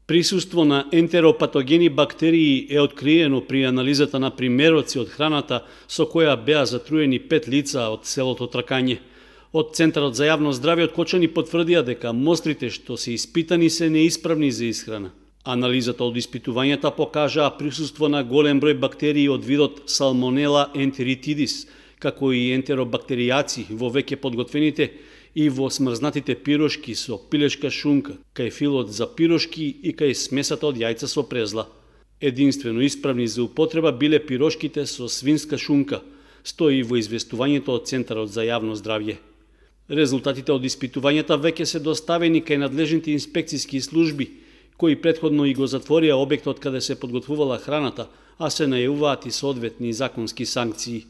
Присуство на ентеропатогени бактерии е откриено при анализата на примероци од храната со која беа затруени 5 лица од селото Тракање. Од Центарот за јавно здравје од Кочани потврдија дека мострите што се испитани се неисправни за исхрана. Анализата од испитувањата покажаа присуство на голем број бактерии од видот Salmonella enteritidis, како и ентеробактеријаци во веќе подготвените и во смрзнатите пирошки со пилешка шунка, кај филот за пирошки и кај смесата од јајца со презла. Единствено исправни за употреба биле пирошките со свинска шунка, стои во известувањето од Центарот за јавно здравје. Резултатите од испитувањата веќе се доставени кај надлежните инспекциски служби, кои претходно и го затворија објектот каде се подготвувала храната, а се најавуваат и соодветни законски санкции.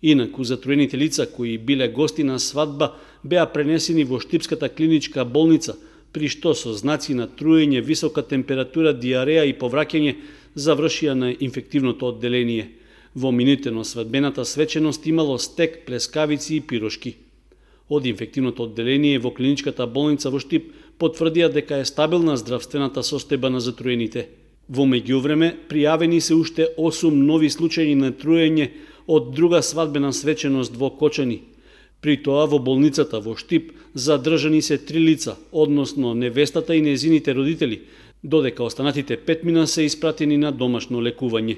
Инаку, затруените лица кои биле гости на свадба беа пренесени во Штипската клиничка болница, при што со знаци на труење, висока температура, диареја и повраќање завршија на инфективното одделение. Во минуите на свадбената свеченост имало стек, плескавици и пирошки. Од инфективното одделение во клиничката болница во Штип потврдија дека е стабилна здравствената состојба на затруените. Во меѓувреме пријавени се уште 8 нови случаи на труење од друга свадбена свеченост во Кочани. При тоа во болницата во Штип задржани се 3 лица, односно невестата и незините родители, додека останатите 5 се испратени на домашно лекување.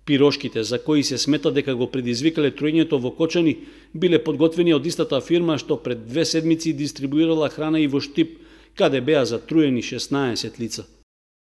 Пирошките, за кои се смета дека го предизвикале труењето во Кочани, биле подготвени од истата фирма што пред 2 седмици дистрибуирала храна и во Штип, каде беа затруени 16 лица.